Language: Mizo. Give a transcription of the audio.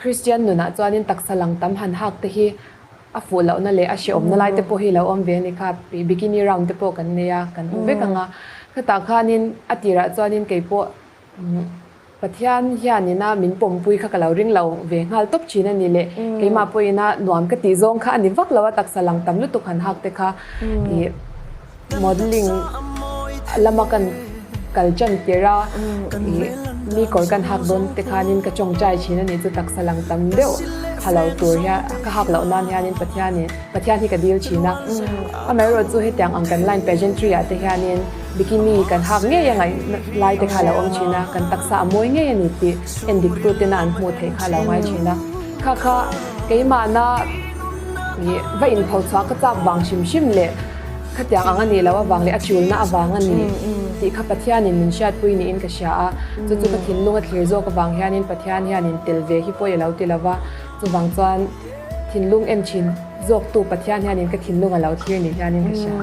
Kristian nunah chuanin taksa lang tam han hak te hi a fuh lohna leh a hrehawmna lai te pawh hi lo awm ve a ni kha. Bikini round te pawh kan nei a, kan hmu vek ang a. Khatah khanin a tirah chuanin kei pawh Pathian hianina min pawmpui kha ka lo ring lo ve nghal tawp thin a ni le. Keimah pawhina nuam ka tih zawng kha a ni vak lo a, taksa lang tam lutuk han hak te kha ih modelling lama kan kal tan tir a, ih mi kawr kan hak dawn te khanin ka tawngtai thin a ni chu taksa lang tam deuh ha lo tur hian ka hak loh nan hianin Pathianin Pathian hi ka dil thin a. Amaherawhchu chu hetiang ang kan line pageantry ah te hianin Bikini kan hak ngei a ngaih lai te kha a lo awm thin a, kan taksa a mawi ngei a ni tih en dik tu tena an hmuh theih kha a lo ngai thin a. Kha kha keimahna ih va inpho chhuah ka chak vang hrim hrim leh khatiang ang a nih loh avang leh a chulna avang a ni tih kha Pathianin min hriatpui niin ka hria a, chu chu ka thinlung a thlir zawk avang hianin Pathian hianin tel ve hi pawi a lo ti lo va, chuvang chuan thinlung en thin zawktu Pathian hianin ka thinlung a lo thlir ni hianin ka hria.